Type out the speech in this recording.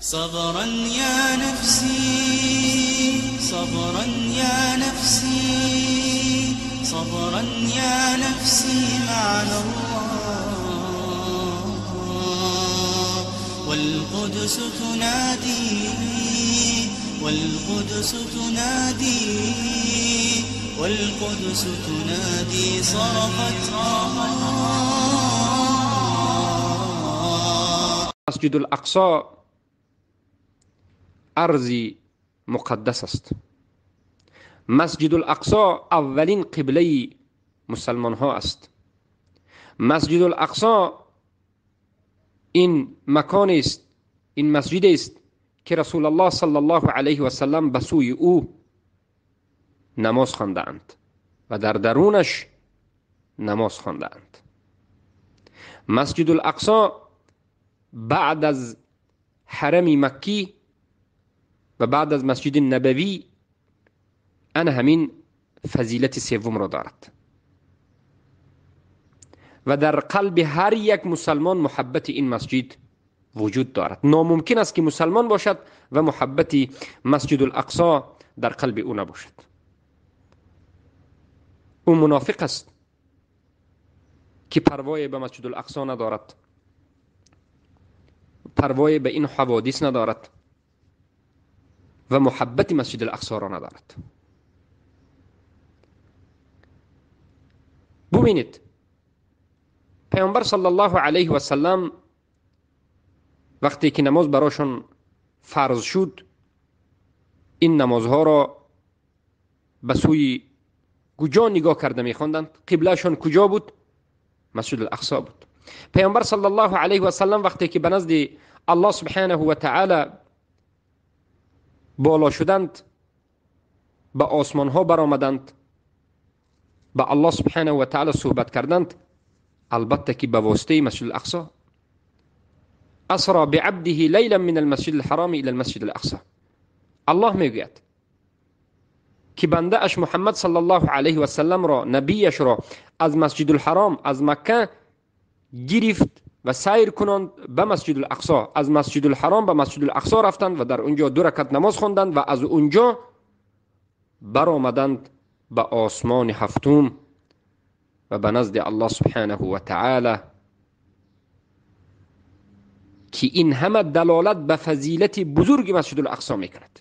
صبرا يا نفسي، صبرا يا نفسي، صبرا يا نفسي معنا الله. والقدس تنادي، والقدس تنادي، والقدس تنادي صرخت. مسجد الاقصی ارضی مقدس است. مسجد الاقصی اولین قبله مسلمان ها است. مسجد الاقصی این مکان است، این مسجد است که رسول الله صلی الله علیه و سلم به سوی او نماز خواندند و در درونش نماز خواندند. مسجد الاقصی بعد از حرم مکی و بعد از مسجد نبوی انا همین فضیلت سوم را دارد و در قلب هر یک مسلمان محبت این مسجد وجود دارد. ناممکن است که مسلمان باشد و محبت مسجد الاقصی در قلب او نباشد. او منافق است که پروای به مسجد الاقصی ندارد، پروای به این حوادث ندارد و محبت مسجد الاقصی را ندارد. ببینید پیامبر صلی الله علیه و سلم وقتی که نماز براشون فرض شد، این نمازها را به سوی کجا نگاه کرده میخواندند؟ قبلهشان کجا بود؟ مسجد الاقصی بود. پیامبر صلی الله علیه و سلم وقتی که به نزد الله سبحانه و تعالی بالا شدند، به آسمان ها برآمدند، به الله سبحانه و تعالی صحبت کردند، البته که به واسطه مسجد الاقصی. اسرا بعبده لیلا من المسجد الحرام الى المسجد الاقصی. الله میگوید که بنده اش محمد صلی الله علیه و سلم را، نبیش را از مسجد الحرام، از مکه گرفت و سیر کنند به مسجد الاقصی. از مسجد الحرام به مسجد الاقصی رفتند و در اونجا 2 رکعت نماز خواندند و از اونجا برآمدند به آسمان هفتم و به نزد الله سبحانه و تعالی، که این همه دلالت به فضیلت بزرگ مسجد الاقصی میکند.